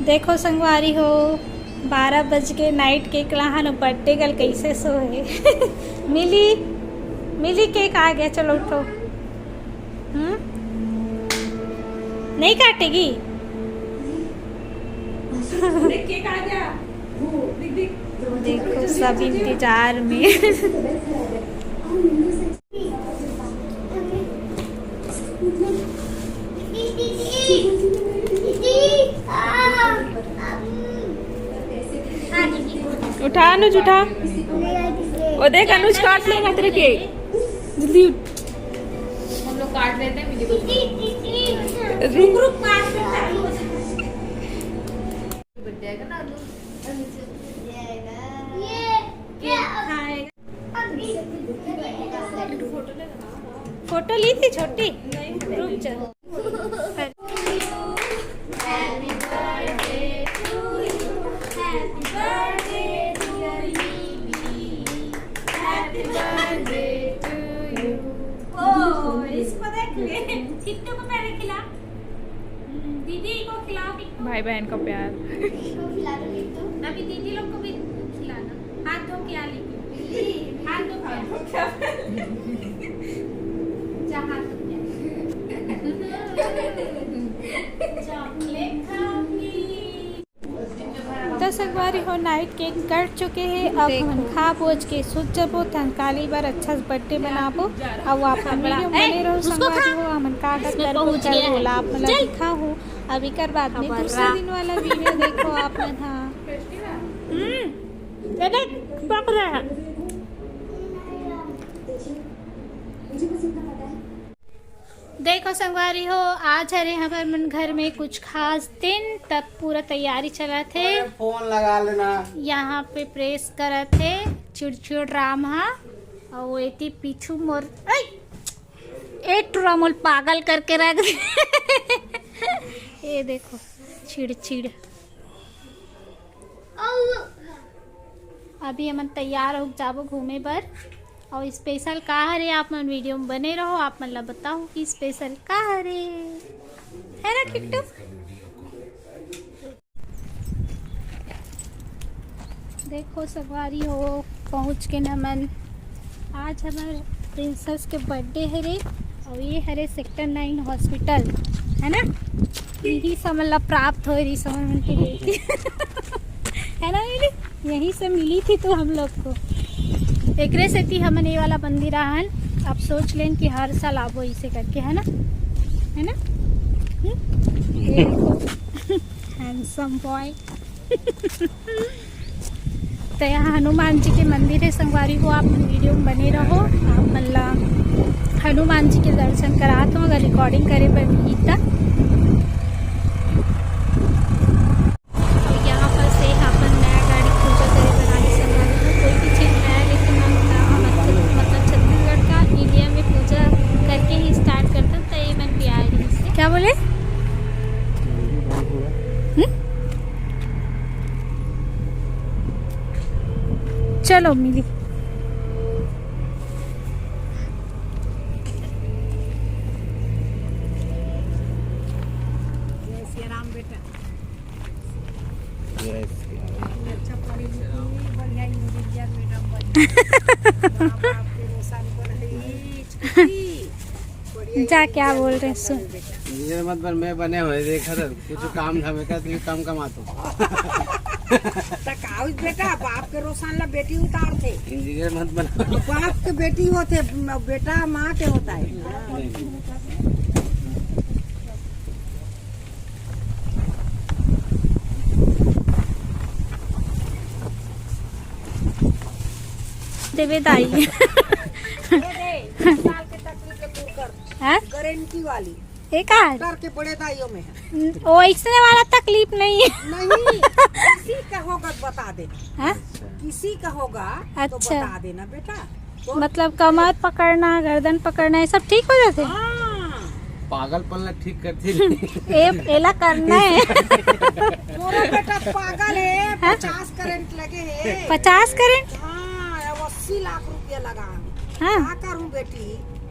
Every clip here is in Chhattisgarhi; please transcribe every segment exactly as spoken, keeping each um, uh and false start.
देखो संगवारी हो, बारह बज के, night cake लाहन, birthday girl कैसे सोए। मिली, मिली, cake आ गया, चलो उठो। हम्म, नहीं काटेगी। देखो, सब इंतजार में। उठा अनुज, उठा। वो देख, अनुज काट लेगा तेरे cake। जल्दी उठ। हम लोग काट लेते हैं, मिली को। रुक, रुक, काट लेते हैं। बच जाएगा ना अनुज। ये क्या? फोटो ली थी छोटी? रुक जा। ओ, इसको देख ले। किट्टू को पहले खिला। दीदी को खिलाओ किट्टू। भाई बहन का प्यार। इसको खिला दो किट्टू। अभी दीदी लोग को भी खिलाना। हाथ धो के आ लेके। हाथ धो के आ। जा, हाथ धो के आ। चॉकलेट खाऊंगी। तो संगवारी हो, night cake कट चुके हे। अब देखो। हमन खा बोज के सुत जबो, त काली बर अच्छा से birthday मनाबो। अउ आप मन video में बने रहो संगवारी हो, हमन का का करबो, ओला आप मन ला दिखाहूँ। अब एकर बाद में दूसरा दिन वाला video देखो आप मन हा। हम्म, ये देख, पक रहा है। देखो संगवारी हो, आज हरे हमर मन घर में कुछ खास दिन, तब पूरा तैयारी चलत हे। अरे फोन लगा लेना। यहाँ पे press करत हे चिड़चिड़ राम हा, अउ एती पीछू मोर, ऐ! ए टुरा मोल पागल करके रख दे। ये देखो, चिड़चिड़। अभी हमन तैयार हो जाबो घूमे बर। अउ special का हरे, आप मन video में बने रहो, आप मन ला बताहूँ कि special का हरे, है ना किट्टू? देखो संगवारी हो, पहुँच के हमन, आज हमर princess के birthday हरे, अउ ये हरे sector nine hospital, है ना? यही से हमन ला प्राप्त होए रहिस, हमन मन के लिए। है ना मिली? यहीं से मिली थी तो हम लोग को। एकरे सेती हमन ये वाला मंदिर आहन। आप सोच लेन कि हर साल आबो इसे करके, है ना? है ना? हम्म? ये देखो। Handsome boy। तो यहाँ हनुमान जी के मंदिर है संगवारी हो, आप मन video में बने रहो, आप मन ला हनुमान जी के दर्शन करात हूँ, अगर recording करे बर मिली त। तो यहाँ पर से अपन नया गाड़ी पूजा करे बर आगे संगवारी हो, कोई भी चीज नया लेके ना होता, मतलब, मतलब छत्तीसगढ़ का India में पूजा करके ही start करता, तो ये मन भी आ रही है। क्या बोले? हम्म? चलो मिली। जय श्री राम बेटा। जय श्री राम। अच्छा पढ़ी लिखी, बढ़िया इंजीनियर मैडम बनी। माँ बाप के रोशन को नहीं, छोटी। जा, क्या बोल रहे हैं, सुन। ये मत बन, मैं बने हुए देखा था, कुछ काम धाम का, तुम कम कमातो। त का होइस बेटा, बाप के रोशन ला बेटी उतारथे। इंजीनियर मत बना। बाप के बेटी होथे, बेटा माँ के होता है। देवे दाई। ये दे, साल के तकलीफ के दूर कर। हैं? गारंटी वाली। ये का है? डॉक्टर के बड़े दाइयों में है। न-, वो इसने वाला तकलीफ नहीं है। नहीं, किसी का होगा तो बता देना। हैं? किसी का होगा तो अच्छा। बता देना बेटा। तो मतलब कमर पकड़ना, गर्दन पकड़ना, ये सब ठीक हो जाते हैं? हाँ। पागलपन ला ठीक करते नहीं। ए, एला करना है। मोरा बेटा पागल है, हैं? पचास करंट लगे है। पचास करंट? हाँ, अब अस्सी लाख रुपया लगा है। हाँ। का करूँ बेटी,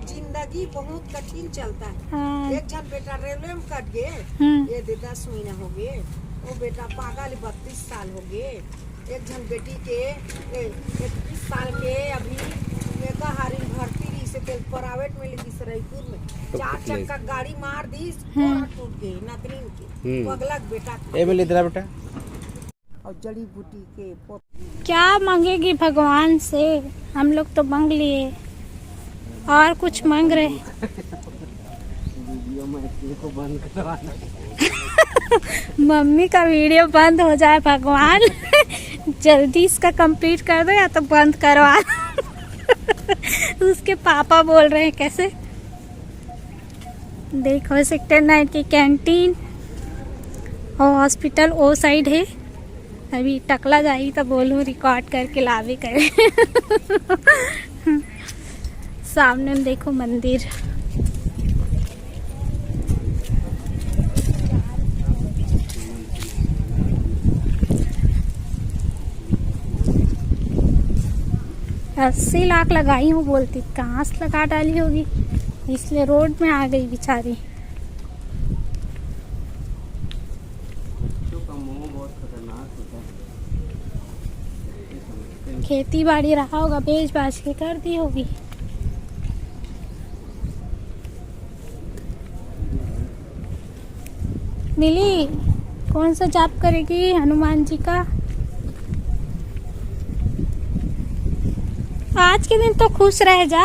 जिंदगी बहुत कठिन चलता है। हाँ। एक झन बेटा रेलवे में कट गए, हम्म। ये दे दस महीना हो गए। ओ बेटा, पागल, बत्तीस साल हो गए। एक झन बेटी के, ए, इक्कीस साल के अभी एका हारिन भर्ती रहिस हे, तेल प्राइवेट में लगिस रईपुर में। चार चक्का गाड़ी मार दिस, हम्म। गोड़ टूट गए, नतनीन के। हम्म। पगला के बेटा। ए, मिल इधर आ बेटा। और जड़ी बूटी के पौधा। क्या मांगेगी भगवान से? हम लोग तो मांग लिए और कुछ मांग रहे। मम्मी का वीडियो बंद हो जाए भगवान। जल्दी इसका कंप्लीट कर दो या तो बंद करवा। उसके पापा बोल रहे हैं कैसे। देखो सेक्टर नाइन की कैंटीन और हॉस्पिटल ओ साइड है। अभी टकला जाही तो बोलूँ रिकॉर्ड करके लावे करे। सामने में देखो मंदिर। अस्सी लाख लगाई हूँ बोलती, कहाँ से लगा डाली होगी, इसलिए रोड में आ गई बेचारी। बच्चों का मोह बहुत खतरनाक होता है। खेती बाड़ी रहा होगा, बेच बाच के कर दी होगी। मिली, कौन सा जाप करेगी हनुमान जी का? आज के दिन तो खुश रह जा।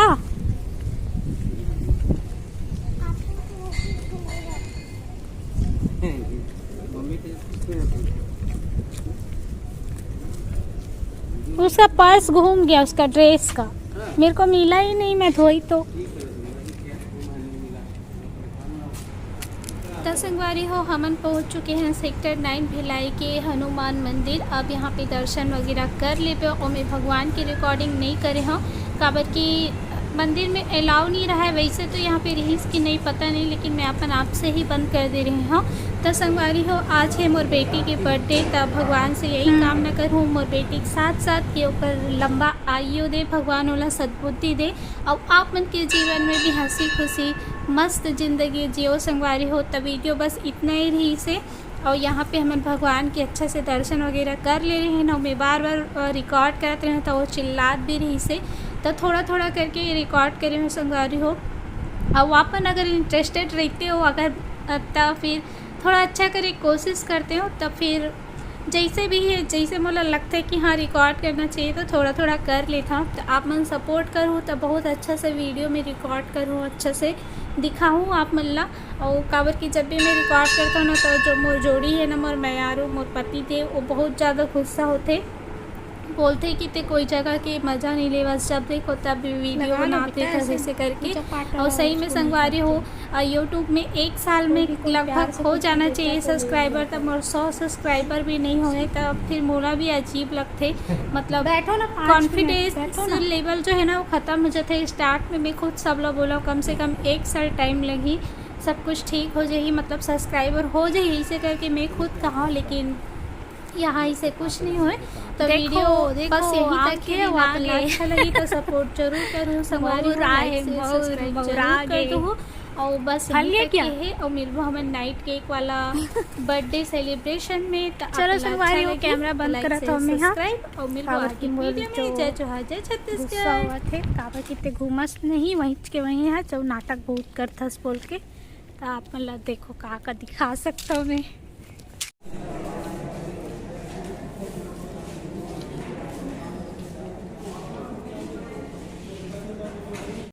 उसका पर्स घूम गया, उसका ड्रेस का। मेरे को मिला ही नहीं, मैं धोई तो। तो संगवारी हो, हमन पहुंच चुके हैं सेक्टर नाइन भिलाई के हनुमान मंदिर। अब यहाँ पे दर्शन वगैरह कर लेबे। ओमे भगवान की रिकॉर्डिंग नहीं करे हों, काबर कि मंदिर में अलाउ नहीं रहा है। वैसे तो यहाँ पे रहीस कि नहीं पता नहीं, लेकिन मैं अपन आप से ही बंद कर दे रही हूँ। तो संगवारी हो, आज है मोर बेटी के बर्थडे, तब भगवान से यही हम्म। कामना करूँ मोर बेटी के साथ साथ कि ओकर लंबा आयु दे, भगवान ओला सद्बुद्धि दे, और आप मन के जीवन में भी हंसी खुशी मस्त जिंदगी जियो संगवारी हो। तो वीडियो बस इतना ही रहीस हे। और यहाँ पे हमन भगवान के अच्छा से दर्शन वगैरह कर ले रहे हैं ना, मैं बार बार रिकॉर्ड करत रहे तो वो चिल्लात भी रहीस हे, तो थोड़ा थोड़ा करके रिकॉर्ड करे हो संगवारी हो। और आप मन अगर इंटरेस्टेड रहते हो अगर, अ, तो फिर थोड़ा अच्छा करे कोशिश करते हो, तो फिर जैसे भी है, जैसे मोला लगता है कि हाँ रिकॉर्ड करना चाहिए तो थोड़ा थोड़ा कर लेता हूँ। तो आप मन सपोर्ट करूँ तो बहुत अच्छा से वीडियो में रिकॉर्ड करूँ, अच्छा से दिखाऊँ आप मन ला। और काबर कि जब भी मैं रिकॉर्ड करता हूँ ना, तो जो मोर जोड़ी है ना, मोर मयारू, मोर पति देव, वो बहुत ज़्यादा गुस्सा होते, बोलते कि ते कोई जगह के मज़ा नहीं लेवस, जब देखो तब वीडियो बनाते ऐसे करके। और सही में संगवारी हो, यूट्यूब में एक साल में लगभग हो जाना चाहिए सब्सक्राइबर, तब मोर सौ सब्सक्राइबर भी नहीं होए, तब फिर मोला भी अजीब लगते। मतलब बैठो ना, कॉन्फिडेंस लेवल जो है ना, वो खत्म हो जाते। स्टार्ट में मैं खुद सब लोग बोला कम से कम एक साल टाइम लगी, सब कुछ ठीक हो जाही, मतलब सब्सक्राइबर हो जाही, इसे करके मैं खुद कहा, लेकिन यहाँ इसे कुछ नहीं होए। तो देखो, वीडियो देखो, बस यही तक के लिए, अच्छा लगी तो सपोर्ट जरूर करूँ संगवारी हो, like से सब्सक्राइब जरूर कर दो। और बस यही तक के है, और मिलबो हमन नाइट केक वाला बर्थडे सेलिब्रेशन में। तो चलो संगवारी हो, कैमरा बंद करत हो मैं, हाँ। सब्सक्राइब और मिलबो आगे वीडियो में। जय जोहार, जय छत्तीसगढ़। काबर कितने घूमस नहीं, वहीं के वहीं है, जो नाटक बहुत करथस बोल के। तो आप मन ला देखो का का दिखा सकता हूँ मैं।